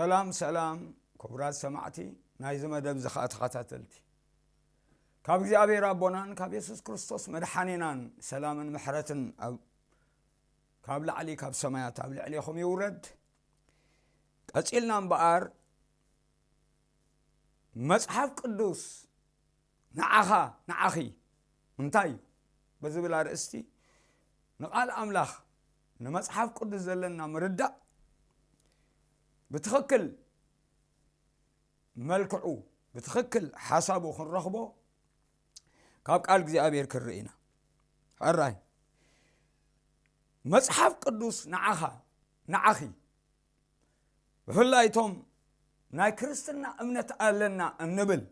ሰላም ሰላም፣ ክቡራት ሰማዕቲ ናይዚ መደብ እዚ ኸኣ ተኸታተልቲ፣ ካብ እግዚኣብሔር ኣቦናን ካብ የሱስ ክርስቶስ መድሓኒናን ሰላምን ምሕረትን ኣብ ካብ ላዕሊ ካብ ሰማያት ኣብ ልዕሌኹም ይውረድ። ቀጺልና እምበኣር መጽሓፍ ቅዱስ ንዓኻ ንዓኺ እንታይ እዩ ብዝብል ኣርእስቲ ንቓል ኣምላኽ ንመጽሓፍ ቅዱስ ዘለና ምርዳእ ብትኽክል መልክዑ ብትኽክል ሓሳቡ ክንረኽቦ ካብ ቃል እግዚኣብሔር ክንርኢ ኢና። ሕራይ መጽሓፍ ቅዱስ ንዓኻ ንዓኺ ብፍላይ እቶም ናይ ክርስትና እምነት ኣለና እንብል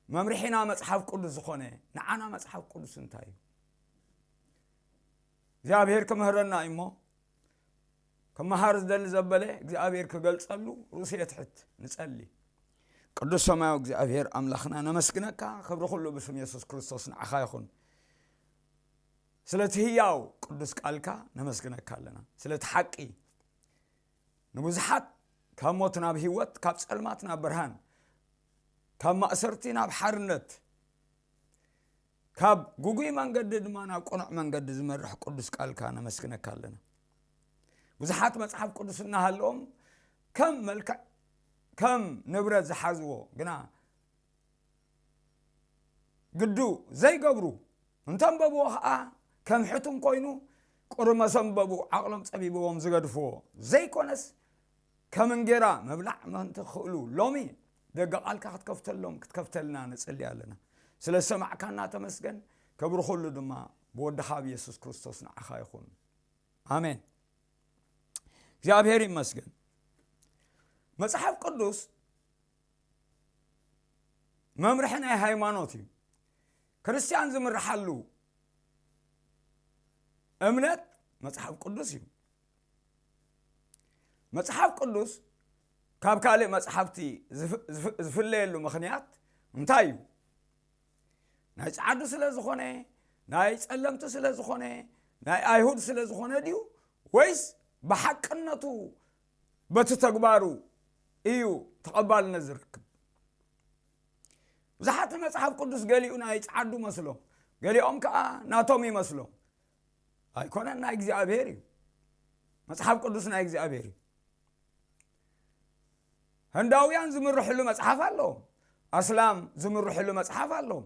መምርሒና መጽሓፍ ቅዱስ ዝኾነ ንዓና መጽሓፍ ቅዱስ እንታይ እዩ? እግዚኣብሔር ክምህረና እዩ እሞ ክመሃር ዝደሊ ዘበለ እግዚኣብሔር ክገልጸሉ ርእሱ የትሕት። ንጸሊ። ቅዱስ ሰማያዊ እግዚኣብሔር ኣምላኽና ነመስግነካ። ክብሪ ኩሉ ብስም የሱስ ክርስቶስ ንዓኻ ይኹን። ስለቲ ህያው ቅዱስ ቃልካ ነመስግነካ ኣለና። ስለቲ ሓቂ ንብዙሓት ካብ ሞት ናብ ህይወት፣ ካብ ጸልማት ናብ ብርሃን፣ ካብ ማእሰርቲ ናብ ሓርነት፣ ካብ ግጉይ መንገዲ ድማ ናብ ቅኑዕ መንገዲ ዝመርሕ ቅዱስ ቃልካ ነመስግነካ ኣለና። ብዙሓት መጽሓፍ ቅዱስ እናሃለዎም ከም መልክዕ ከም ንብረት ዝሓዝዎ ግና ግዱ ዘይገብሩ እንተንበብዎ ኸዓ ከም ሕቱም ኮይኑ ቁሪ መሰንበቡ ዓቕሎም ጸቢብዎም ዝገድፍዎ ዘይኮነስ ከም እንጌራ ምብላዕ ምእንቲ ክኽእሉ ሎሚ ደገ ቓልካ ክትከፍተሎም ክትከፍተልና ንጽሊ ኣለና። ስለ ዝሰማዕካና ተመስገን። ክብሪ ኩሉ ድማ ብወድኻ ብየሱስ ክርስቶስ ንዓኻ ይኹን። ኣሜን። እግዚኣብሔር ይመስገን። መጽሓፍ ቅዱስ መምርሒ ናይ ሃይማኖት እዩ። ክርስትያን ዝምርሓሉ እምነት መጽሓፍ ቅዱስ እዩ። መጽሓፍ ቅዱስ ካብ ካልእ መጽሓፍቲ ዝፍ- ዝፍ- ዝፍለየሉ ምኽንያት እንታይ እዩ? ናይ ጸዓዱ ስለ ዝኾነ፣ ናይ ጸለምቲ ስለ ዝኾነ፣ ናይ ኣይሁድ ስለ ዝኾነ ድዩ? ወይስ ብሓቅነቱ በቲ ተግባሩ እዩ ተቐባልነት ዝረክብ? ብዙሓት ንመጽሓፍ ቅዱስ ገሊኡ ናይ ጸዓዱ መስሎም፣ ገሊኦም ከኣ ናቶም ይመስሎም። ኣይኮነን፣ ናይ እግዚኣብሔር እዩ። መጽሓፍ ቅዱስ ናይ እግዚኣብሔር እዩ። ህንዳውያን ዝምርሕሉ መጽሓፍ ኣለዎም። ኣስላም ዝምርሕሉ መጽሓፍ ኣለዎም።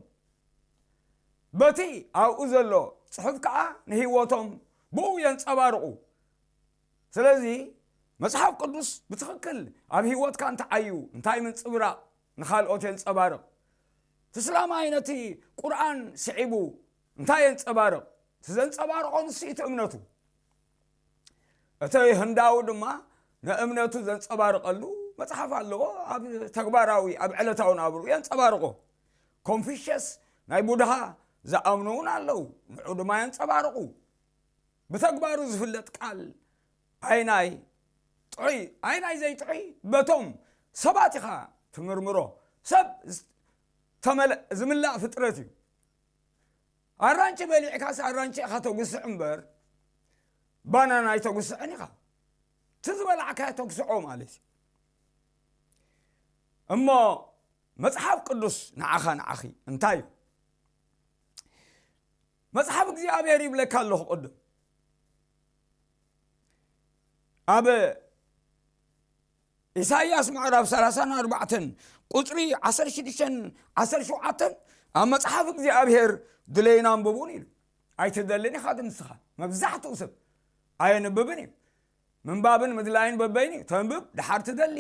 በቲ ኣብኡ ዘሎ ጽሑፍ ከኣ ንህይወቶም ብኡ የንጸባርቑ። ስለዚ መጽሓፍ ቅዱስ ብትኽክል ኣብ ህይወትካ እንታይ እዩ፣ እንታይ ምንጽብራቕ ንኻልኦት የንጸባርቕ? እቲ እስላማይ ነቲ ቁርኣን ስዒቡ እንታይ የንጸባርቕ? እቲ ዘንጸባርቖ ንሱ እቲ እምነቱ። እቲ ህንዳዊ ድማ ንእምነቱ ዘንጸባርቐሉ መጽሓፍ ኣለዎ። ኣብ ተግባራዊ ኣብ ዕለታዊ ናብርኡ የንጸባርቖ። ኮንፊሽየስ ናይ ቡድሃ ዝኣምኑ እውን ኣለዉ። ንዑ ድማ የንጸባርቑ። ብተግባሩ ዝፍለጥ ቃል ኣይናይ ጥዑይ ኣይናይ ዘይጥዑይ በቶም ሰባት ኢኻ ትምርምሮ። ሰብ ተመለ ዝምላእ ፍጥረት እዩ። ኣራንቺ በሊዕካስ ኣራንቺ ኢኻ ተጉስዕ እምበር ባናና ኣይተጉስዕን ኢኻ። እቲ ዝበላዕካዮ ተጉስዖ ማለት እዩ። እሞ መጽሓፍ ቅዱስ ንዓኻ ንዓኺ እንታይ እዩ? መጽሓፍ እግዚኣብሔር ይብለካ ኣለኹ ቅድም ኣብ ኢሳይያስ ምዕራፍ ሰላሳን ኣርባዕተን ቁጽሪ ዓሰርተ ሽዱሽተን ዓሰርተ ሸውዓተን ኣብ መጽሓፍ እግዚኣብሔር ድለይን ኣንብቡን ኢሉ። ኣይትደልን ኢኻ ግን ንስኻ መብዛሕትኡ ሰብ ኣየንብብን እዩ። ምንባብን ምድላይን በበይኑ እዩ። ተንብብ ድሓር ትደሊ።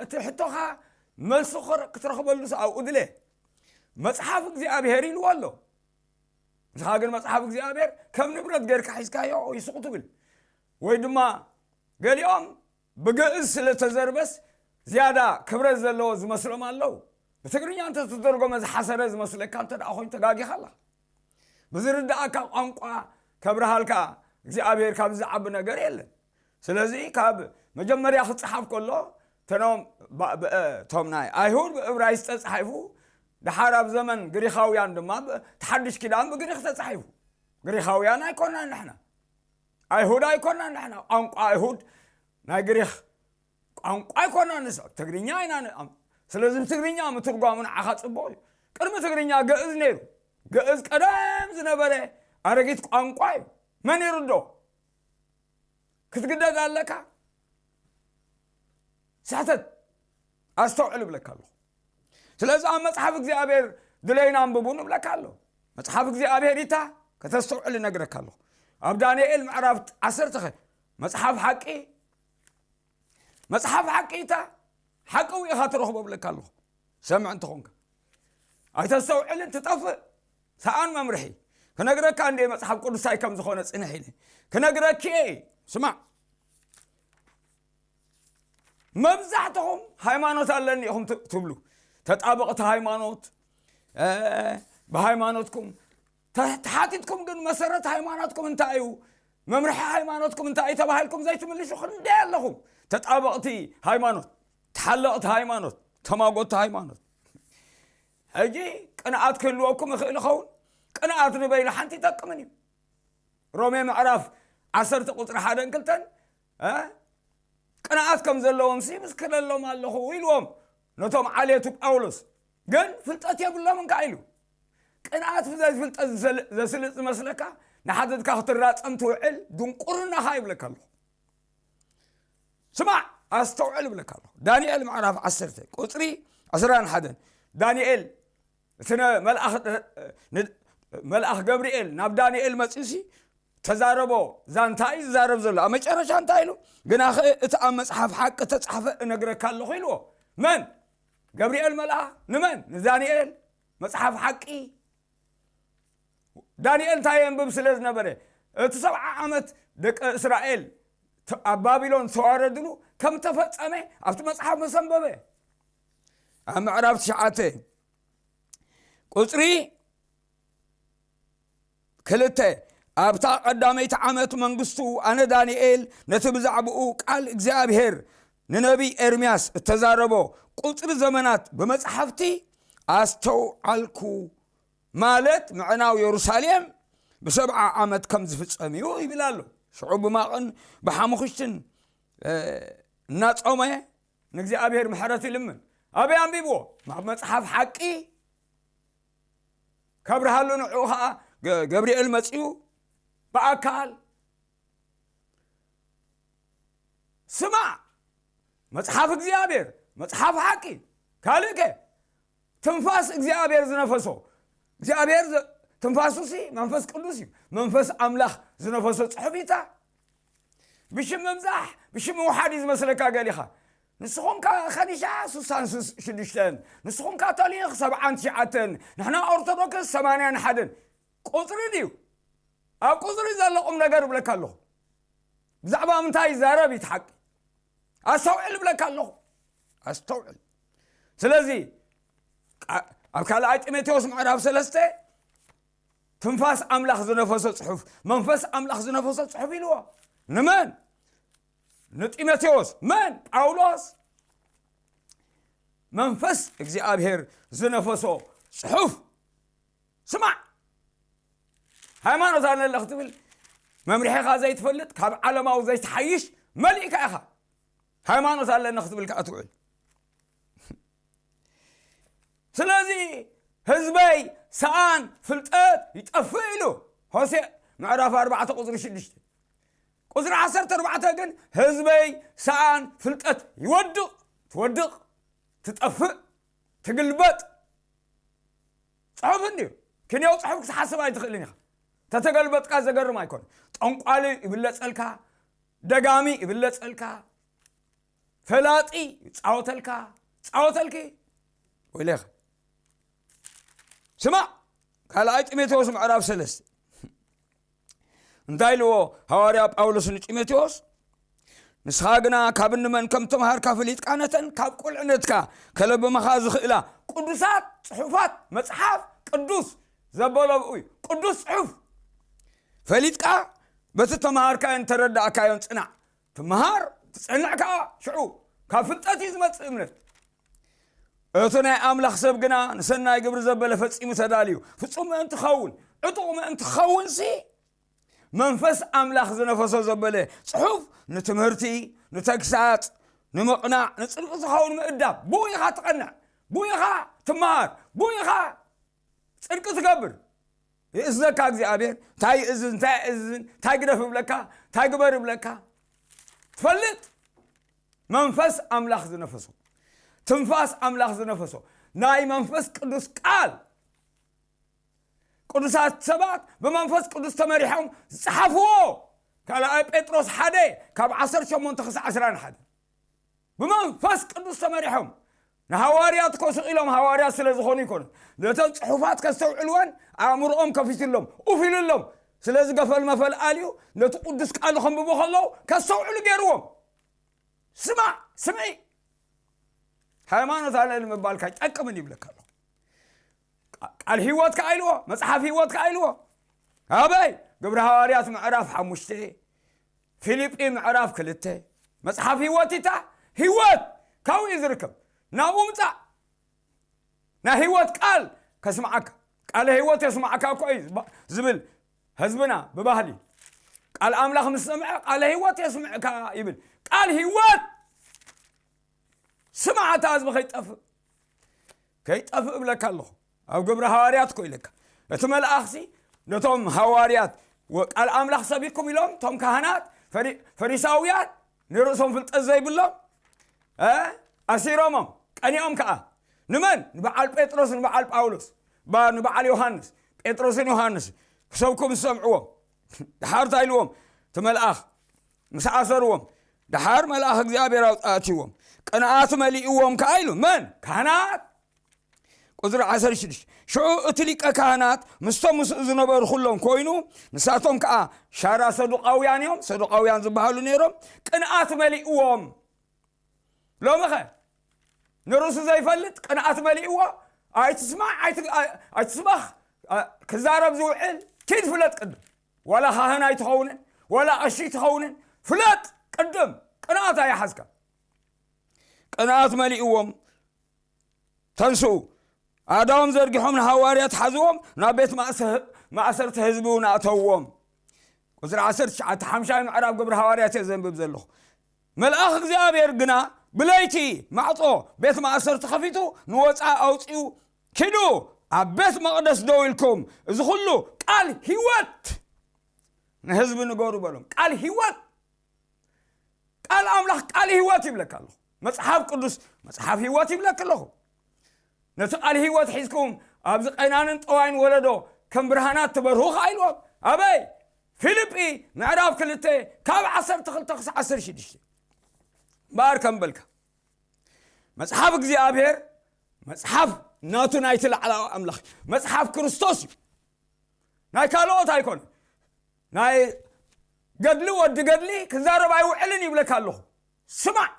እቲ ሕቶኻ መልሱ ክትረኽበሉስ ኣብኡ ድለ። መጽሓፍ እግዚኣብሔር ኢልዎ ኣሎ። ንስኻ ግን መጽሓፍ እግዚኣብሔር ከም ንብረት ጌርካ ሒዝካዮ ይስቑ ትብል። ወይ ድማ ገሊኦም ብግእዝ ስለ ተዘርበስ ዝያዳ ክብረት ዘለዎ ዝመስሎም ኣለዉ። ብትግርኛ እንተተተርጎመ ዝሓሰረ ዝመስለካ እንተ ደኣ ኮይኑ ተጋጊኻ ኣለኻ። ብዝርድኣካ ቋንቋ ከብርሃልካ እግዚኣብሔር ካብዚ ዝዓቢ ነገር የለን። ስለዚ ካብ መጀመርያ ክጸሓፍ ከሎ እቶም ናይ ኣይሁድ ብእብራይስጥ ተጻሒፉ ድሓር ኣብ ዘመን ግሪኻውያን ድማ ተሓድሽ ኪዳን ብግሪኽ ተጻሒፉ። ግሪኻውያን ኣይኮናን ንሕና፣ ኣይሁድ ኣይኮናን ንሕና። ቋንቋ ኣይሁድ ናይ ግሪኽ ቋንቋ ኣይኮና ንስዕብ፣ ትግርኛ ኢና ንኣም-፣ ስለዚ ብትግርኛ ምትርጓሙ ንዓኻ ጽቡቕ እዩ። ቅድሚ ትግርኛ ግእዝ ነይሩ። ግእዝ ቀደም ዝነበረ ኣረጊት ቋንቋ እዩ። መን ይርዶ? ክትግደድ ኣለካ። ስሕተት ኣስተውዕል እብለካ ኣለኹ። ስለዚ ኣብ መጽሓፍ እግዚኣብሔር ድለይና ኣንብቡ ንብለካ ኣሎ። መጽሓፍ እግዚኣብሔር ኢታ ከተስተውዕል እነግረካ ኣለኹ። ኣብ ዳንኤል ምዕራፍ ዓሰርተ ኸ መጽሓፍ ሓቂ፣ መጽሓፍ ሓቂ ኢታ ሓቂ ኢኻ ትረኽቦ እብለካ ኣለኹ። ሰምዕ እንተኾንካ ኣይተስተውዕልን ትጠፍእ። ሰኣን መምርሒ ክነግረካ እንደ መጽሓፍ ቅዱሳይ ከም ዝኾነ ጽንሕ ኢለ ክነግረኪ እየ። ስማዕ፣ መብዛሕትኹም ሃይማኖት ኣለኒ ኢኹም ት-፣ ትብሉ። ተጣበቕቲ ሃይማኖት፣ እ፣ ብሃይማኖትኩም ተ-፣ ተሓቲትኩም ግን መሰረት ሃይማኖትኩም እንታይ እዩ? መምርሒ ሃይማኖትኩም እንታይ እዩ ተባሂልኩም ዘይትምልሹ ክንደይ ኣለኹም። ተጣበቕቲ ሃይማኖት፣ ተሓለቕቲ ሃይማኖት፣ ተማጎቲ ሃይማኖት። ሕጂ ቅንኣት ክህልወኩም ይኽእል ይኸውን። ቅንኣት ንበይኑ ሓንቲ ይጠቅምን እዩ። ሮሜ ምዕራፍ ዓሰርተ ቁጽሪ ሓደን ክልተን፣ እ፣ ቅንኣት ከም ዘለዎም ሲ ምስክረሎም ኣለኹ ኢልዎም ነቶም ዓሌቱ ጳውሎስ። ግን ፍልጠት የብሎምን ከኣ ኢሉ። ቅንኣት ብዘይ ፍልጠት ዝሰል-፣ ዘስልጥ ዝመስለካ፣ ንሓተትካ ክትራጸም ትውዕል ድንቁርናኻ ይብለካ ኣለኹ። ስማዕ፣ ኣስተውዕል እብለካ ኣለኹ። ዳንኤል ምዕራፍ ዓሰርተ ቁጽሪ ዕስራን ሓደን። ዳንኤል እቲ ነ-፣ መልኣኽ፣ ን-፣ መልኣኽ ገብርኤል ናብ ዳንኤል መጺኡሲ ተዛረቦ። ዛንታ እዩ ዝዛረብ ዘሎ። ኣብ መጨረሻ እንታይ ኢሉ? ግናኸ እቲ ኣብ መጽሓፍ ሓቂ ተጻሕፈ እነግረካ ኣለኹ ኢልዎ። መን? ገብርኤል መልኣ ንመን? ንዳንኤል። መጽሓፍ ሓቂ። ዳንኤል እንታይ የንብብ ስለ ዝነበረ፣ እቲ ሰብዓ ዓመት ደቂ እስራኤል ተ-፣ ኣብ ባቢሎን ዝተዋረድሉ ከም ተፈጸመ ኣብቲ መጽሓፍ ምስ ኣንበበ። ኣብ ምዕራፍ ትሽዓተ ቁጽሪ ክልተ፣ ኣብታ ቀዳመይቲ ዓመት መንግስቱ ኣነ ዳንኤል ነቲ ብዛዕባኡ ቃል እግዚኣብሔር ንነቢይ ኤርምያስ እተዛረቦ ቁጽሪ ዘመናት ብመጻሕፍቲ ኣስተውዓልኩ፣ ማለት ምዕናው የሩሳሌም ብሰብዓ ዓመት ከም ዝፍጸም እዩ ይብል ኣሎ። ሽዑ ብማቕን ብሓሙኽሽትን፣ እ፣ እናጾመ ንእግዚኣብሔር ምሕረት ይልምን። ኣበይ ኣንቢብዎ? ኣብ መጽሓፍ ሓቂ ከብርሃሉ ንዕኡ ኸዓ ገ-፣ ገብርኤል መጺኡ ብኣካል። ስማዕ፣ መጽሓፍ እግዚኣብሔር፣ መጽሓፍ ሓቂ፣ ካልእ ከ? ትንፋስ እግዚኣብሔር ዝነፈሶ፣ እግዚኣብሔር ዘ-፣ ትንፋሱሲ መንፈስ ቅዱስ እዩ። መንፈስ ኣምላኽ ዝነፈሶ ጽሑፍ ኢታ። ብሽም ምብዛሕ፣ ብሽም ምውሓድ እዩ ዝመስለካ ገሊኻ። ንስኹም ከ-፣ ከኒሻ ሱሳን ሱስ-፣ ሽዱሽተን፣ ንስኹም ካቶሊኽ ሰብዓን ትሽዓተን፣ ንሕና ኦርቶዶክስ ሰማንያን ሓደን። ቁጽሪ ድዩ? ኣብ ቁጽሪ ዘሎ ቁም ነገር እብለካ ኣለኹ። ብዛዕባ ምንታይ ይዛረብ እዩ እቲ ሓቂ? ኣስተውዕል እብለካ ኣለኹ። ኣስተውዕል። ስለዚ፣ ቃ-፣ ኣብ ካልኣይ ጢሞቴዎስ ምዕራፍ ሰለስተ፣ ትንፋስ ኣምላኽ ዝነፈሶ ጽሑፍ፣ መንፈስ ኣምላኽ ዝነፈሶ ጽሑፍ ኢልዎ። ንመን? ንጢሞቴዎስ። መን? ጳውሎስ። መንፈስ እግዚኣብሔር ዝነፈሶ ጽሑፍ። ስማዕ፣ ሃይማኖት ኣለለ ክትብል መምርሒኻ ዘይትፈልጥ፣ ካብ ዓለማዊ ዘይትሓይሽ መሊእካ ኢኻ። ሃይማኖት ኣለኒ ክትብል ከኣ ትውዕል። ስለዚ ህዝበይ ሰኣን ፍልጠት ይጠፍእ ኢሉ ሆሴዕ ምዕራፍ ኣርባዕተ ቁጽሪ ሽዱሽተ። ቁጽሪ ዓሰርተ ኣርባዕተ ግን ህዝበይ ሰኣን ፍልጠት ይወድቕ፣ ትወድቕ፣ ትጠፍእ፣ ትግልበጥ። ጽሑፍ እንድዩ። ክንየው ጽሑፍ ክትሓስብ ኣይትኽእልን ኢኻ። ተተገልበጥካ ዘገርም ኣይኮነ። ጠንቋሊ ይብለጸልካ፣ ደጋሚ ይብለጸልካ፣ ፈላጢ ይጻወተልካ፣ ጻወተልኪ። ወይለኻ። ስማዕ፣ ካልኣይ ጢሞቴዎስ ምዕራፍ ሰለስተ። እንታይ ኢልዎ ሃዋርያ ጳውሎስ ንጢሞቴዎስ? ንስኻ ግና ካብ እንመን ከም ተምሃርካ ፈሊጥካ፣ ነተን ካብ ቁልዕነትካ ከለብመኻ ዝኽእላ ቅዱሳት ጽሑፋት፣ መጽሓፍ ቅዱስ ዘበለብኡ እዩ። ቅዱስ ጽሑፍ ፈሊጥካ፣ በቲ ተምሃርካዮን ተረዳእካዮን ጽናዕ። ትምሃር፣ ትጸንዕ ከኣ፣ ሽዑ ካብ ፍልጠት እዩ ዝመጽእ እምነት። እቲ ናይ ኣምላኽ ሰብ ግና ንሰናይ ግብሪ ዘበለ ፈጺሙ ተዳልዩ፣ ፍጹም ምእንቲ ኸውን፣ ዕጡቕ ምእንቲ ኸውንሲ፣ መንፈስ ኣምላኽ ዝነፈሶ ዘበለ ጽሑፍ ንትምህርቲ፣ ንተግሳጽ፣ ንምቕናዕ፣ ንጽድቂ ዝኸውን ምእዳብ። ብኡ ኢኻ ትቐንዕ፣ ብኡ ኢኻ ትመሃር፣ ብኡ ኢኻ ጽድቂ ትገብር። ይእዝዘካ እግዚኣብሔር። እንታይ ይእዝዝ፣ እንታይ ኣይእዝዝን፣ እንታይ ግደፍ እብለካ፣ እንታይ ግበር እብለካ ትፈልጥ። መንፈስ ኣምላኽ ዝነፈሶ፣ ትንፋስ ኣምላኽ ዝነፈሶ፣ ናይ መንፈስ ቅዱስ ቃል። ቅዱሳት ሰባት ብመንፈስ ቅዱስ ተመሪሖም ዝጸሓፍዎ። ካልኣይ ጴጥሮስ ሓደ ካብ ዓሰርተ ሸሞንተ ክሳዕ ዕስራን ሓደ። ብመንፈስ ቅዱስ ተመሪሖም ንሃዋርያት እኮ ስቕ ኢሎም ሃዋርያት ስለ ዝኾኑ ይኮኑ። ነተን ጽሑፋት ከስተውዕልወን ኣእምሮኦም ከፊትሎም፣ ኡፍ ኢሉሎም። ስለዚ ገፈል መፈል ኣልዩ ነቲ ቅዱስ ቃል ከንብቡ ከለዉ ከስተውዕሉ ገይርዎም። ስማዕ፣ ስምዒ። ሃይማኖት ኣለ ንምባልካ ኣይጠቅምን ይብለካ ኣለኹ። ቃ-፣ ቃል ህይወት ከኣ ኢልዎ፣ መጽሓፍ ህይወት ከኣ ኢልዎ። ኣበይ? ግብሪ ሃዋርያት ምዕራፍ ሓሙሽተ፣ ፊልጲ ምዕራፍ ክልተ። መጽሓፍ ህይወት ይታ ህይወት ካብኡ እዩ ዝርከብ። ናብኡ ምጻእ። ናይ ህይወት ቃል ከስምዓካ። ቃለ ህይወት የስምዓካ እኮ እዩ ዝባ-፣ ዝብል ህዝብና ብባህሊ። ቃል ኣምላኽ ምስ ሰምዐ ቃለ ህይወት የስምዕካ ይብል። ቃል ህይወት ስማዕ፣ እታ ህዝቢ ከይጠፍእ፣ ከይጠፍእ እብለካ ኣለኹ። ኣብ ግብሪ ሃዋርያት እኮ ኢለካ። እቲ መልኣኽሲ ነቶም ሃዋርያት ወ-፣ ቃል ኣምላኽ ሰቢኩም ኢሎም፣ እቶም ካህናት ፈሪ-፣ ፈሪሳውያን ንርእሶም ፍልጠት ዘይብሎም፣ እ፣ ኣሲሮሞም፣ ቀኒኦም ከኣ። ንመን? ንበዓል ጴጥሮስ፣ ንበዓል ጳውሎስ፣ ባ-፣ ንበዓል ዮሃንስ። ጴጥሮስን ዮሃንስ ክሰብኩ ምስ ሰምዕዎም፣ ደሓር እንታይ ኢልዎም? እቲ መልኣኽ ምስ ኣሰርዎም፣ ደሓር መልኣኽ እግዚኣብሔር ኣውጽ-፣ ኣእትይዎም። ቅንኣት መሊእዎም ከኣ ኢሉ። መን? ካህናት። ቁጽሪ ዓሰርተ ሽዱሽተ። ሽዑ እቲ ሊቀ ካህናት ምስቶም ምስኡ ዝነበሩ ኩሎም ኮይኑ፣ ንሳቶም ከኣ ሻራ ሰዱቃውያን እዮም፣ ሰዱቃውያን ዝበሃሉ ነይሮም፣ ቅንኣት መሊእዎም። ሎሚ ኸ ንርእሱ ዘይፈልጥ ቅንኣት መሊእዎ፣ ኣይትስማዕ፣ ኣይት-፣ ኣይ-፣ ኣይትስበኽ፣ ኣ-፣ ክዛረብ ዝውዕል ኪድ ፍለጥ ቅድም። ዋላ ካህን ኣይትኸውንን፣ ዋላ ቀሺ ኣይትኸውንን፣ ፍለጥ ቅድም። ቅንኣት ኣይሓዝካ። ቅንኣት መሊእዎም፣ ተንስኡ፣ ኣእዳዎም ዘርጊሖም ንሃዋርያት ሓዝዎም፣ ናብ ቤት ማእሰ-፣ ማእሰርቲ ህዝቢ እውን ኣእተውዎም። ቁጽሪ ዓሰርተ ትሽዓተ፣ ሓምሻይ ምዕራፍ ግብሪ ሃዋርያት እየ ዘንብብ ዘለኹ። መልኣኽ እግዚኣብሔር ግና ብለይቲ ማዕጾ ቤት ማእሰርቲ ከፊቱ ንወጻኢ ኣውጺኡ፣ "ኪዱ ኣብ ቤት መቕደስ ደው ኢልኩም እዚ ኩሉ ቃል ህይወት ንህዝቢ ንገሩ" በሎም። ቃል ህይወት፣ ቃል ኣምላኽ ቃል ህይወት ይብለካ ኣለኹ። መጽሓፍ ቅዱስ መጽሓፍ ህይወት ይብለካ ኣለኹ። ነቲ ቃል ህይወት ሒዝኩም ኣብዚ ቀናንን ጠዋይን ወለዶ ከም ብርሃናት ትበርሁ ኸዓ ኢልዎም። ኣበይ? ፊልጲ ምዕራፍ ክልተ ካብ ዓሰርተ ክልተ ክሳዕ ዓሰርተ ሽዱሽተ። እምበኣር ከም በልካ፣ መጽሓፍ እግዚኣብሔር መጽሓፍ ናቱ ናይቲ ላዕላዊ ኣምላኽ እዩ። መጽሓፍ ክርስቶስ እዩ። ናይ ካልኦት ኣይኮነ። ናይ ገድሊ ወዲ ገድሊ ክዛረብ ኣይውዕልን ይብለካ ኣለኹ። ስማዕ፣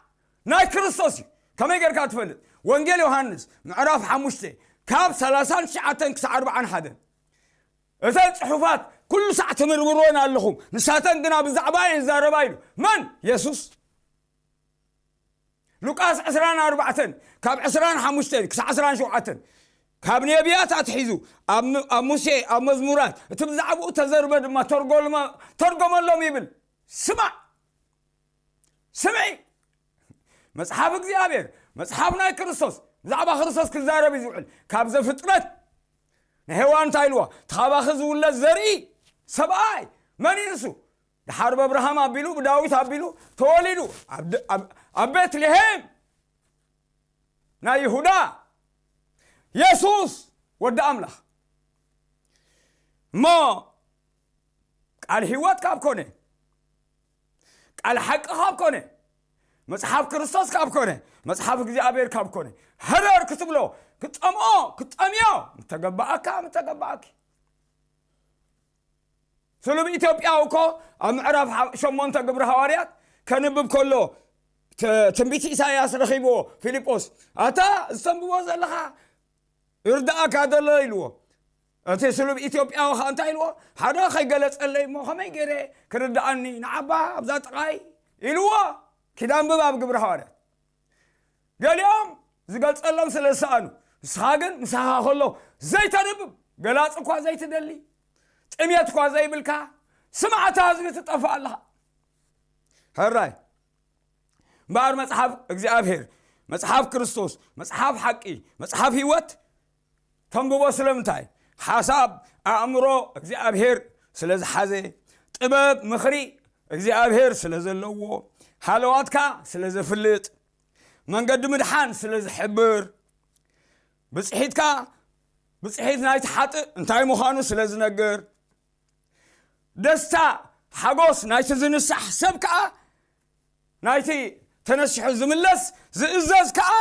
ናይ ክርስቶስ እዩ። ከመይ ጌርካ ትፈልጥ? ወንጌል ዮሃንስ ምዕራፍ ሓሙሽተ ካብ ሰላሳን ትሽዓተን ክሳዕ ኣርባዓን ሓደን። እተን ጽሑፋት ኩሉ ሳዕ ትምርምርወን ኣለኹም፣ ንሳተን ግና ብዛዕባ እየን ዝዛረባ ኢሉ። መን? የሱስ። ሉቃስ ዕስራን ኣርባዕተን ካብ ዕስራን ሓሙሽተን ክሳዕ ዕስራን ሸውዓተን፣ ካብ ነቢያት ኣትሒዙ ኣብ ም-፣ ኣብ ሙሴ፣ ኣብ መዝሙራት፣ እቲ ብዛዕባኡ ተዘርበ ድማ ተርጎልመ-፣ ተርጎመሎም ይብል። ስማዕ፣ ስምዒ። መጽሓፍ እግዚኣብሔር፣ መጽሓፍ ናይ ክርስቶስ፣ ብዛዕባ ክርስቶስ ክዛረብ እዩ ዝውዕል። ካብ ዘፍጥረት ንሄዋን እንታይ ኢልዋ? "እቲ ካባኺ ዝውለድ ዘርኢ ሰብኣይ መን እዩ ንሱ?" ደሓር ብኣብርሃም ኣቢሉ፣ ብዳዊት ኣቢሉ ተወሊዱ። ኣብ ደ-፣ ኣብ፣ ኣብ ቤትልሄም ናይ ይሁዳ፣ የሱስ ወዲ ኣምላኽ። እሞ ቃል ህይወት ካብ ኮነ፣ ቃል ሓቂ ካብ ኮነ፣ መጽሓፍ ክርስቶስ ካብ ኮነ፣ መጽሓፍ እግዚኣብሔር ካብ ኮነ፣ ህረር ክትብሎ፣ ክትጠምኦ፣ ክትጠምዮ ምተገባኣካ፣ ምተገባኣኪ። ስሉብ ኢትዮጵያዊ እኮ ኣብ ምዕራፍ ሓ-፣ ሸሞንተ ግብሪ ሃዋርያት ከንብብ ከሎ፣ ተ-፣ ትንቢት ኢሳይያስ ረኺብዎ ፊልጶስ፣ "ኣታ ዝተንብቦ ዘለኻ ይርድኣካ ዘሎ" ኢልዎ። እቲ ስሉብ ኢትዮጵያዊ ኸኣ እንታይ ኢልዎ? "ሓደ ከይገለጸለይ እሞ ከመይ ገይረ ክርድኣኒ ንዓባ ኣብዛ ጥቓይ?" ኢልዎ። ኪድ ኣንብብ ኣብ ግብሪ ሃዋርያት። ገሊኦም ዝገልጸሎም ስለ ዝሰኣኑ፣ ንስኻ ግን ምሳኻ ከሎ ዘይተንብብ፣ ገላጽ እኳ ዘይትደሊ፣ ጥሜት እኳ ዘይብልካ፣ ስማዕታ ህዝቢ ትጠፍእ ኣለኻ። ሕራይ፣ እምበኣር መጽሓፍ እግዚኣብሔር፣ መጽሓፍ ክርስቶስ፣ መጽሓፍ ሓቂ፣ መጽሓፍ ህይወት ተንብቦ ስለምንታይ? ሓሳብ ኣእምሮ እግዚኣብሔር ስለ ዝሓዘ፣ ጥበብ ምኽሪ እግዚኣብሔር ስለ ዘለዎ፣ ሃለዋትካ ስለ ዘፍልጥ፣ መንገዲ ምድሓን ስለ ዝሕብር፣ ብጽሒትካ ብጽሒት ናይቲ ሓጥእ እንታይ ምዃኑ ስለ ዝነግር፣ ደስታ ሓጎስ ናይቲ ዝንሳሕ ሰብ ከኣ ናይቲ ተነሲሑ ዝምለስ ዝእዘዝ ከኣ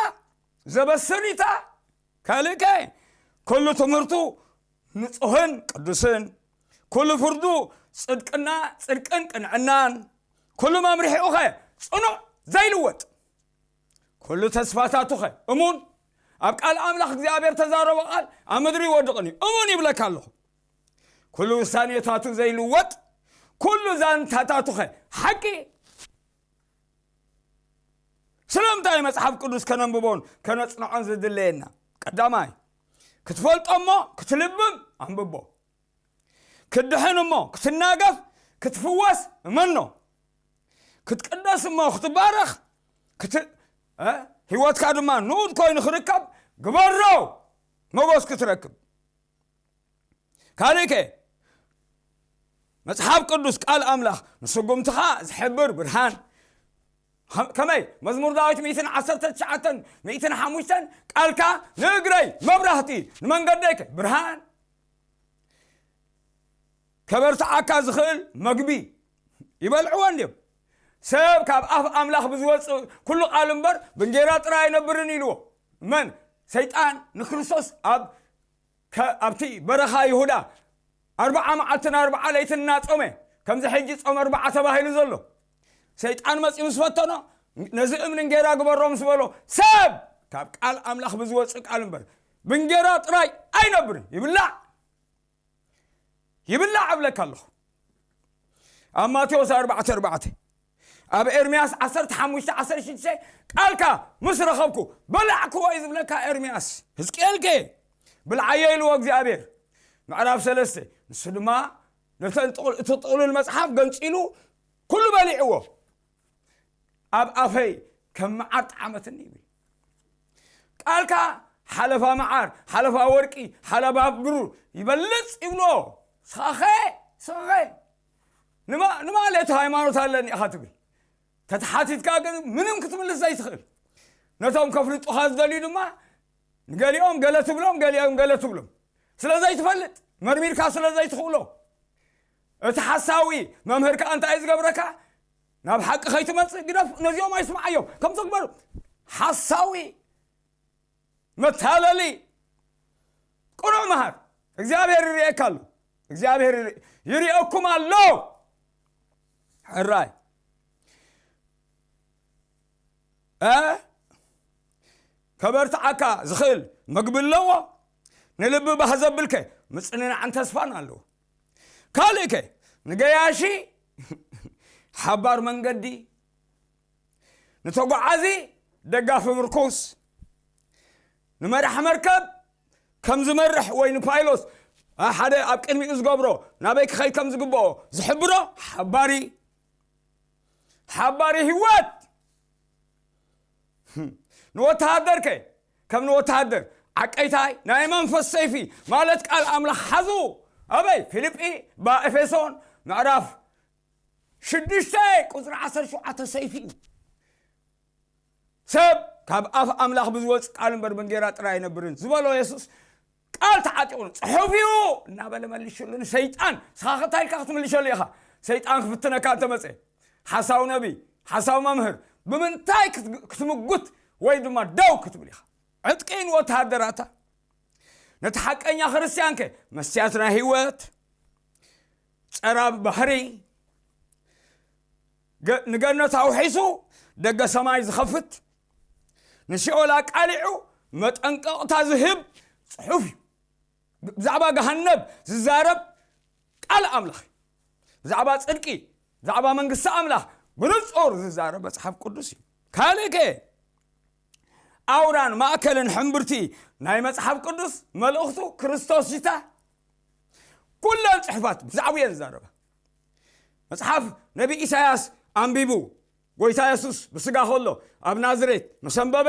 ዘበስር ኢታ። ካልእከ ኩሉ ትምህርቱ ንጹህን ቅዱስን፣ ኩሉ ፍርዱ ጽድቅና ጽድቅን ቅንዕናን፣ ኩሉ መምርሒኡኸ ጽኑዕ ዘይልወጥ፣ ኩሉ ተስፋታቱኸ እሙን፣ ኣብ ቃል ኣምላኽ እግዚኣብሔር ተዛረቦ ቃል ኣብ ምድሪ ይወድቕን እዩ እሙን ይብለካ ኣለኹ። ኩሉ ውሳኔታቱ ዘይልወጥ፣ ኩሉ ዛንታታቱኸ ሓቂ። ስለምንታይ መጽሓፍ ቅዱስ ከነንብቦን ከነጽንዖን ዝድለየና? ቀዳማይ፣ ክትፈልጦ እሞ ክትልብም ኣንብቦ። ክትድሕን እሞ ክትናገፍ ክትፍወስ እመኖ። ክትቅደስ እሞ ክትባረኽ ክት-፣ እ? ህይወትካ ድማ ንኡድ ኮይኑ ክርከብ ግበሮ። መጎስ ክትረክብ። ካልእከ መጽሓፍ ቅዱስ ቃል ኣምላኽ ንስጉምትኻ ዝሕብር ብርሃን። ከ-፣ ከመይ? መዝሙር ዳዊት ሚእትን ዓሰርተ ትሽዓተን ሚእትን ሓሙሽተን፣ ቃልካ ንእግረይ መብራህቲ ንመንገደይከ ብርሃን። ከበርትዓካ ዝኽእል መግቢ ይበልዕዎ እንድዮም። ሰብ ካብ ኣፍ ኣምላኽ ብዝወፅእ ኩሉ ቃል እምበር ብእንጌራ ጥራይ ኣይነብርን ኢልዎ። መን? ሰይጣን ንክርስቶስ ኣብ ከ-፣ ኣብቲ በረኻ ይሁዳ ኣርብዓ መዓልትን ኣርብዓ ለይትን እናጾመ፣ ከምዚ ሕጂ ጾም ኣርብዓ ተባሂሉ ዘሎ። ሰይጣን መጺኡ ምስ ፈተኖ፣ ነዚ እምኒ እንጌራ ግበሮ ምስ በሎ፣ ሰብ ካብ ቃል ኣምላኽ ብዝወጽእ ቃል እምበር ብእንጌራ ጥራይ ኣይነብርን፣ ይብላዕ፣ ይብላዕ እብለካ ኣለኹ። ኣብ ማቴዎስ ኣርባዕተ ኣርባዕተ፣ ኣብ ኤርምያስ ዓሰርተ ሓሙሽተ ዓሰርተ ሽዱሽተ፣ ቃልካ ምስ ረኸብኩ በላዕክዎ እዩ ዝብለካ ኤርምያስ። ህዝቅኤልከ ብልዓዮ ኢልዎ እግዚኣብሔር። ምዕራፍ ሰለስተ፣ ንሱ ድማ ነተን ጥቕል-፣ እቲ ጥቕልል መጽሓፍ ገንጺሉ ኩሉ በሊዕዎ። ኣብ ኣፈይ ከም መዓር ጠዓመትኒ ይብል። ቃልካ ሓለፋ መዓር፣ ሓለፋ ወርቂ፣ ሓለፋ ብሩር ይበልጽ ይብሎ። ስኻኸ፣ ስኻኸ። ንማ-፣ ንማለት ሃይማኖት ኣለኒ ኢኻ ትብል። ተተሓቲትካ ግን ምንም ክትምልስ ዘይትኽእል። ነቶም ከፍልጡኻ ዝደልዩ ድማ ንገሊኦም ገለ ትብሎም፣ ገሊኦም ገለ ትብሎም። ስለ ዘይትፈልጥ፣ መርሚርካ ስለ ዘይትኽእሎ። እቲ ሓሳዊ መምህር ከኣ እንታይ እዩ ዝገብረካ? ናብ ሓቂ ከይትመጽእ ግደፍ፣ ነዚኦም ኣይስምዓዮም። ከምዞም ግበሩ። ሓሳዊ፣ መታለሊ፣ ቅኑዕ መሃር። እግዚኣብሔር ይርእየካ ኣሎ። እግዚኣብሔር ይርኢ-፣ ይርእየኩም ኣሎ። ሕራይ። እ? ከበርትዓካ ዝኽእል መግቢ ኣለዎ። ንልቢ ባህ ዘብልከ ምጽንናዕን ተስፋን ኣለዎ። ካልእከ ንገያሺ ሓባር መንገዲ፣ ንተጓዓዚ ደጋፊ ምርኩስ፣ ንመራሕ መርከብ ከም ዝመርሕ ወይ ንፓይሎት ሓደ ኣብ ቅድሚኡ ዝገብሮ ናበይ ክኸይድ ከም ዝግብኦ ዝሕብሮ ሓባሪ፣ ሓባሪ ህይወት። ንወተሃደርከ ከም ንወተሃደር ዓቀይታይ ናይ መንፈስ ሰይፊ ማለት ቃል ኣምላኽ ሓዙ። ኣበይ? ፊልጲ፣ ብኤፌሶን ምዕራፍ ሽዱሽተ ቁጽሪ ዓሰርተ ሸውዓተ ሰይፊ እዩ። ሰብ ካብ ኣፍ ኣምላኽ ብዝወጽእ ቃል እምበር ብእንጌራ ጥራይ ኣይነብርን ዝበሎ የሱስ ቃል ተዓጢቑ ጽሑፍ እዩ እናበለ መሊሽሉ ንሰይጣን። ንስኻ እንታይ ኢልካ ክትምልሸሉ ኢኻ? ሰይጣን ክፍትነካ እንተመጸ፣ ሓሳው ነቢ፣ ሓሳው መምህር፣ ብምንታይ ክት-፣ ክትምጉት ወይ ድማ ደው ክትብል ኢኻ? ዕጥቂ ንወተሃደራታ፣ ነቲ ሓቀኛ ክርስትያንከ መስትያት ናይ ህይወት፣ ጸራብ ባህሪ፣ ገ-፣ ንገነት ኣውሒሱ ደገ ሰማይ ዝኸፍት፣ ንሲኦል ኣቃሊዑ መጠንቀቕታ ዝህብ ጽሑፍ እዩ። ብዛዕባ ገሃነብ ዝዛረብ ቃል ኣምላኽ እዩ። ብዛዕባ ጽድቂ፣ ብዛዕባ መንግስቲ ኣምላኽ ብንጹር ዝዛረብ መጽሓፍ ቅዱስ እዩ። ካልእከ ኣውራን ማእከልን ሕምብርቲ ናይ መጽሓፍ ቅዱስ መልእኽቱ ክርስቶስ ይታ። ኩለን ጽሑፋት ብዛዕባ እየን ዝዛረባ። መጽሓፍ ነቢ ኢሳያስ ኣንቢቡ፣ ጎይታ የሱስ ብስጋ ከሎ ኣብ ናዝሬት ምስ ኣንበበ፣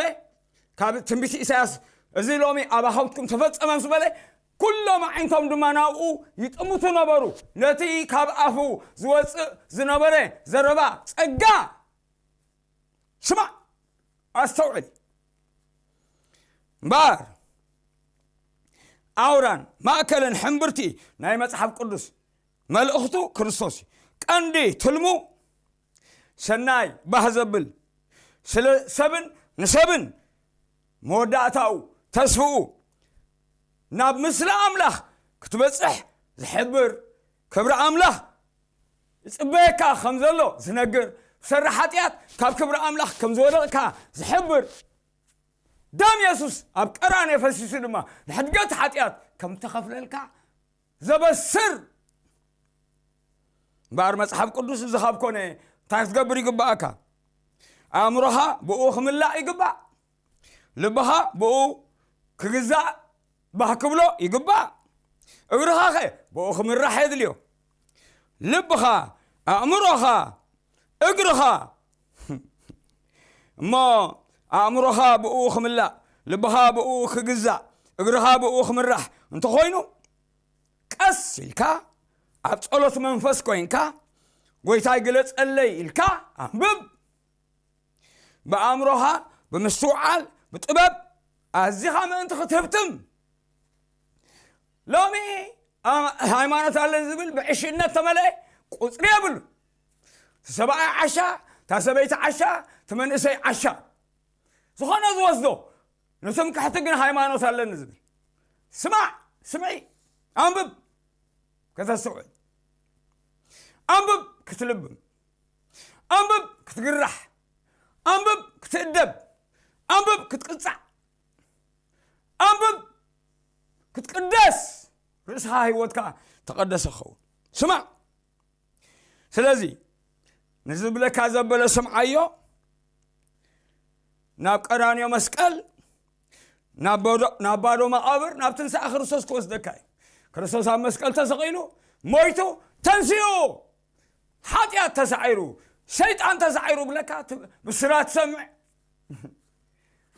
ካብ ትንቢት ኢሳያስ፣ "እዚ ሎሚ ኣብ ኣኸብትኩም ተፈጸመ" ምስ በለ፣ ኩሎም ኣዒንቶም ድማ ናብኡ ይጥምቱ ነበሩ። ነቲ ካብ ኣፉ ዝወጽእ ዝነበረ ዘረባ ጸጋ ስማዕ፣ ኣስተውዕል። እምበኣር ኣውራን ማእከልን ሕምብርቲ ናይ መጽሓፍ ቅዱስ መልእኽቱ ክርስቶስ እዩ። ቀንዲ ትልሙ ሰናይ ባህ ዘብል፣ ስለ ሰብን ንሰብን መወዳእታኡ ተስፍኡ ናብ ምስሊ ኣምላኽ ክትበጽሕ ዝሕብር፣ ክብሪ ኣምላኽ ይጽበየካ ከም ዘሎ ዝነግር፣ ብሰሪ ሓጢኣት ካብ ክብሪ ኣምላኽ ከም ዝወደቕካ ዝሕብር፣ ደም የሱስ ኣብ ቀራንዮ ፈሲሱ ድማ ንሕድገት ሓጢኣት ከም ተኸፍለልካ ዘበስር። እምበኣር መጽሓፍ ቅዱስ እዚ ካብ ኮነ እንታይ ክትገብር ይግባኣካ? ኣእምሮኻ ብኡ ክምላእ ይግባእ። ልብኻ ብኡ ክግዛእ ባህ ክብሎ ይግባእ። እግርኻ ኸ ብኡ ክምራሕ የድልዮ። ልብኻ፣ ኣእምሮኻ፣ እግርኻ እሞ ኣእምሮኻ ብኡ ክምላእ፣ ልብኻ ብኡ ክግዛእ፣ እግርኻ ብኡ ክምራሕ እንተኾይኑ፣ ቀስ ኢልካ ኣብ ጸሎት መንፈስ ኮይንካ፣ "ጎይታይ ግለጸለይ" ኢልካ ኣንብብ። ብኣእምሮኻ ብምስትውዓል፣ ብጥበብ ኣዚኻ ምእንቲ ክትህብትም። ሎሚ ኣ-፣ ሃይማኖት ኣለኒ ዝብል ብዕሽነት ተመልአ ቁጽሪ የብሉ። እቲ ሰብኣይ ዓሻ፣ እታ ሰበይቲ ዓሻ፣ እቲ መንእሰይ ዓሻ። ዝኾነ ዝወስዶ፣ ንትምክሕቲ ግን ሃይማኖት ኣለኒ ዝብል። ስማዕ፣ ስምዒ፣ ኣንብብ፣ ከተስተውዕል። ኣንብብ፣ ክትልብም። ኣንብብ፣ ክትግራሕ። ኣንብብ፣ ክትእደብ። ኣንብብ፣ ክትቅጻዕ። ኣንብብ፣ ክትቅደስ። ርእስኻ ህይወትካ ተቐደሰ ክኸውን። ስማዕ። ስለዚ፣ ንዝብለካ ዘበለ ስምዓዮ፣ ናብ ቀራንዮ መስቀል፣ ናብ ባዶ፣ ናብ ባዶ መቓብር፣ ናብ ትንሳኤ ክርስቶስ ክወስደካ እዩ። ክርስቶስ ኣብ መስቀል ተሰቒሉ፣ ሞይቱ፣ ተንሲኡ፣ ሓጢኣት ተሳዒሩ፣ ሰይጣን ተሳዒሩ ብለካ ት-፣ ብስራት ትሰምዕ።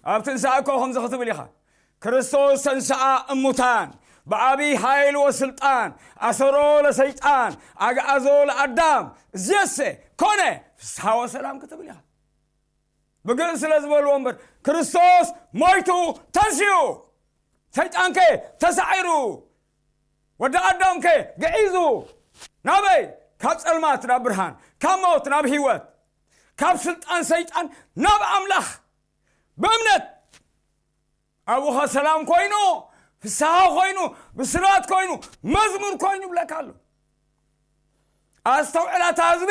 ኣብ ትንሳኤ እኮ ከምዚ ክትብል ኢኻ፣ "ክርስቶስ ተንስኣ እሙታን፣ ብዓብዪ ሓይል ወስልጣን፣ ኣሰሮ ለሰይጣን፣ ኣግዓዞ ለኣዳም፣ እዝየሰ ኮነ፣ ፍስሓ ወሰላም" ክትብል ኢኻ። ብግእዝ ስለ ዝበልዎ እምበር፣ ክርስቶስ ሞይቱ ተንሲኡ፣ ሰይጣንከ ተሳዒሩ፣ ወዲ ኣዳምከ ግዒዙ፣ ናበይ? ካብ ጸልማት ናብ ብርሃን፣ ካብ ሞት ናብ ህይወት፣ ካብ ስልጣን ሰይጣን ናብ ኣምላኽ ብእምነት ኣብኡኻ ሰላም ኮይኑ፣ ፍስሃ ኮይኑ፣ ብስራት ኮይኑ፣ መዝሙር ኮይኑ ይብለካ ኣሎ። ኣስተውዕል ኣታ ህዝቢ፣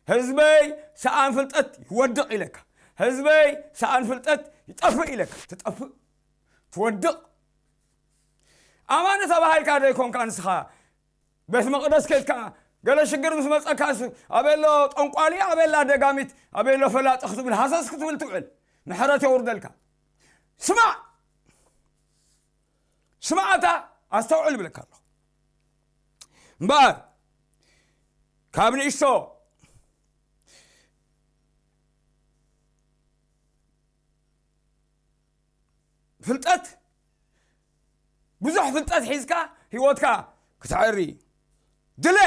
"ህዝበይ ሰኣን ፍልጠት ይወድቕ" ኢለካ። "ህዝበይ ሰኣን ፍልጠት ይጠፍእ" ኢለካ። ትጠፍእ፣ ትወድቕ። ኣማኒ ተባሂልካ ዶ ይኮንካ ንስኻ? ቤት መቕደስ ከድካ ገለ ሽግር ምስ መጸካ፣ ስ-፣ ኣበሎ ጠንቋሊ፣ ኣበላ ደጋሚት፣ ኣበሎ ፈላጢ ክትብል፣ ሃሰስ ክትብል ትውዕል። ምሕረት የውርደልካ። ስማዕ፣ ስማዕታ ኣስተውዕል ብለካ ኣለኹ። እምበኣር ካብ ንእሽቶ ፍልጠት፣ ብዙሕ ፍልጠት ሒዝካ ህይወትካ ክትዕሪ ድለ።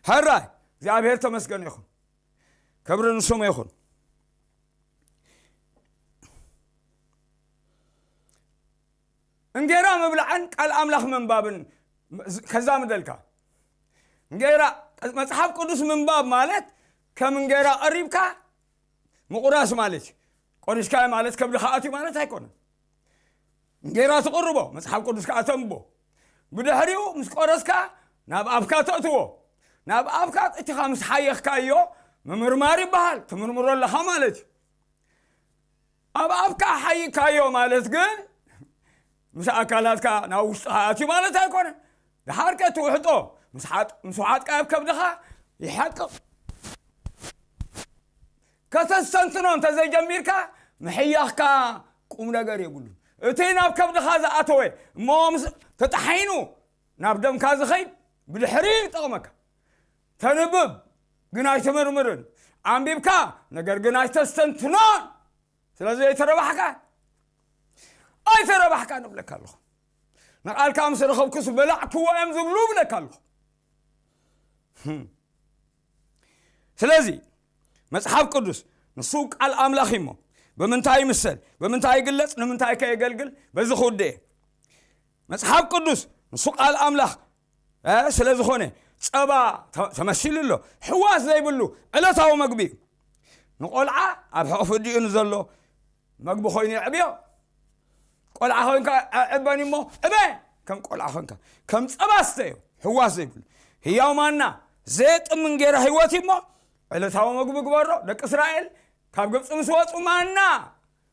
ሕራይ እግዚኣብሔር ተመስገን ይኹን፣ ክብሪ ንስሙ ይኹን። እንጌራ ምብላዕን ቃል ኣምላኽ ምንባብን ከዛምደልካ። እንጌራ፣ መጽሓፍ ቅዱስ ምንባብ ማለት ከም እንጌራ ቀሪብካ ምቑራስ ማለት እዩ። ቆሪስካዮ ማለት ከብድኻ ኣትዩ ማለት ኣይኮነን። እንጌራ ትቕርቦ፣ መጽሓፍ ቅዱስ ከኣ ተንብቦ። ብድሕሪኡ ምስ ቆረስካ ናብ ኣፍካ ተእትዎ። ናብ ኣፍካ እቲኻ ምስ ሓየኽካዮ ምምርማር ይበሃል። ትምርምሮ ኣለኻ ማለት እዩ። ኣብ ኣፍካ ሓይካዮ ማለት ግን ምስ ኣካላትካ ናብ ውሽጥኻ ኣትዩ ማለት ኣይኮነን። ደሓርከ ትውሕጦ ምስ ሓጥ-፣ ምስ ውሓጥካ ኣብ ከብድኻ ይሓቅቕ። ከተስተንትኖ እንተዘይጀሚርካ ምሕያኽካ ቁም ነገር የብሉን። እቲ ናብ ከብድኻ ዝኣተወ እሞ ምስ ተጣሒኑ ናብ ደምካ ዝኸይድ ብድሕሪ ይጠቕመካ። ተንብብ፣ ግን ኣይተመርምርን። ኣንቢብካ፣ ነገር ግን ኣይተስተንትኖን። ስለዚ ኣይተረባሕካ፣ ኣይተረባሕካ ንብለካ ኣለኹ። ንቓልካ ምስ ረኸብኩስ በላዕክዎ እዮም ዝብሉ እብለካ ኣለኹ። ስለዚ መጽሓፍ ቅዱስ ንሱ ቃል ኣምላኽ እሞ ብምንታይ ይምሰል፣ ብምንታይ ይግለጽ፣ ንምንታይ ከየገልግል በዚ ክውድእ እየ። መጽሓፍ ቅዱስ ንሱ ቃል ኣምላኽ ስለ ዝኾነ ጸባ ተመሲሉ ኣሎ። ሕዋስ ዘይብሉ ዕለታዊ መግቢ እዩ። ንቆልዓ ኣብ ሕቕፊ ኣዲኡ ንዘሎ መግቢ ኮይኑ የዕብዮ። ቆልዓ ኮይንካ ዕበን እሞ ዕበ፣ ከም ቆልዓ ኮይንካ ከም ጸባ ስተዮ። ሕዋስ ዘይብሉ ህያው ማና ዘየጥምን ገይረ ህይወት እሞ ዕለታዊ መግቢ ግበሮ። ደቂ እስራኤል ካብ ግብፂ ምስ ወፁ ማና፣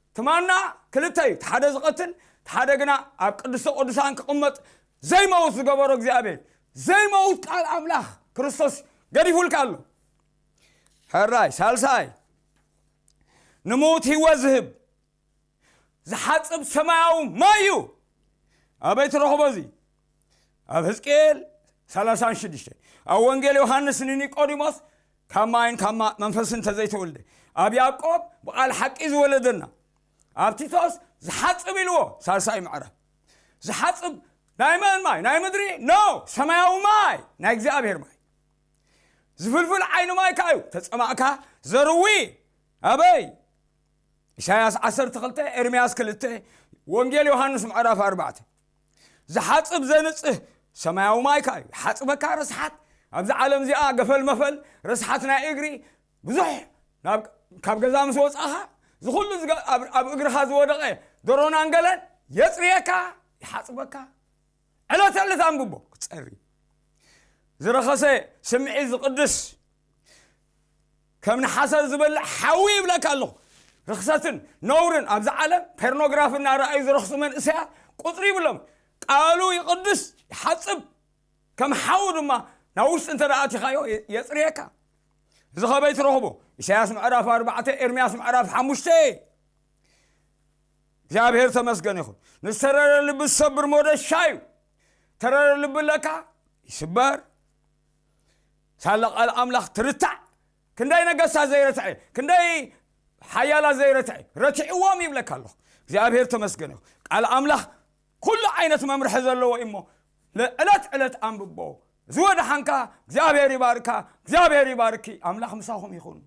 እቲ ማና ክልተ እዩ፣ እቲ ሓደ ዝቐትል፣ እቲ ሓደ ግና ኣብ ቅድስተ ቅዱሳን ክቕመጥ ዘይመውት ዝገበሮ እግዚኣብሔር፣ ዘይመውት ቃል ኣምላኽ ክርስቶስ ገዲፉልካ ኣሎ። ሕራይ ሳልሳይ፣ ንምውት ህይወት ዝህብ ዝሓፅብ ሰማያዊ ማይ እዩ። ኣበይ ትረኽቦ እዚ? ኣብ ህዝቅኤል ሰላሳን ሽዱሽተ፣ ኣብ ወንጌል ዮሃንስ ንኒቆዲሞስ ካብ ማይን ካብ መንፈስን እንተዘይተወልደ፣ ኣብ ያዕቆብ ብቓል ሓቂ ዝወለደና፣ ኣብ ቲቶስ ዝሓፅብ ኢልዎ። ሳልሳይ ምዕራፍ ዝሓፅብ ናይ መን ማይ? ናይ ምድሪ? ኖ፣ ሰማያዊ ማይ፣ ናይ እግዚኣብሔር ማይ። ዝፍልፍል ዓይኒ ማይ ከኣ እዩ። ተጸማእካ ዘርዊ ኣበይ? ኢሳያስ ዓሰርተ ክልተ፣ ኤርምያስ ክልተ፣ ወንጌል ዮሃንስ ምዕራፍ ኣርባዕተ። ዝሓጽብ ዘንጽህ ሰማያዊ ማይ ከኣ እዩ። ሓጽበካ ረስሓት፣ ኣብዚ ዓለም እዚኣ ገፈል መፈል ረስሓት ናይ እግሪ ብዙሕ፣ ካብ ገዛ ምስ ወጻኻ ዝኹሉ ኣብ እግርኻ ዝወደቐ ደሮናን ገለን የጽርየካ፣ ይሓጽበካ። ዕለት ዕለት ኣንብቦ ክትጸሪ። ዝረኸሰ ስምዒት ዝቕድስ ከም ንሓሰር ዝበልዕ ሓዊ ይብለካ ኣለኹ። ርኽሰትን ነውርን ኣብዚ ዓለም ፖርኖግራፊ እናረኣዩ ዝረኽሱ መንእሰያት ቁፅሪ ይብሎም። ቃሉ ይቕድስ፣ ይሓፅብ፣ ከም ሓዊ ድማ ናብ ውሽጢ እንተ ደኣ ኣቲኻዮ የፅርየካ። እዚ ኸበይ ትረኽቦ? ኢሳያስ ምዕራፍ ኣርባዕተ፣ ኤርምያስ ምዕራፍ ሓሙሽተ። እግዚኣብሔር ተመስገን ይኹን። ንዝተረረ ልቢ ዝሰብር ሞደሻ እዩ። ተረረ ልቢ ኣለካ ይስበር። ሳላ ቃል ኣምላኽ ትርታዕ። ክንደይ ነገስታት ዘይረትዐ፣ ክንደይ ሓያላት ዘይረትዐ ረትዕዎም ይብለካ ኣለኹ። እግዚኣብሔር ተመስገን ይኹን። ቃል ኣምላኽ ኩሉ ዓይነት መምርሒ ዘለዎ እዩ እሞ፣ ዕለት ዕለት ኣንብቦ። ዝወድሓንካ እግዚኣብሔር ይባርካ፣ እግዚኣብሔር ይባርኪ። ኣምላኽ ምሳኹም ይኹን።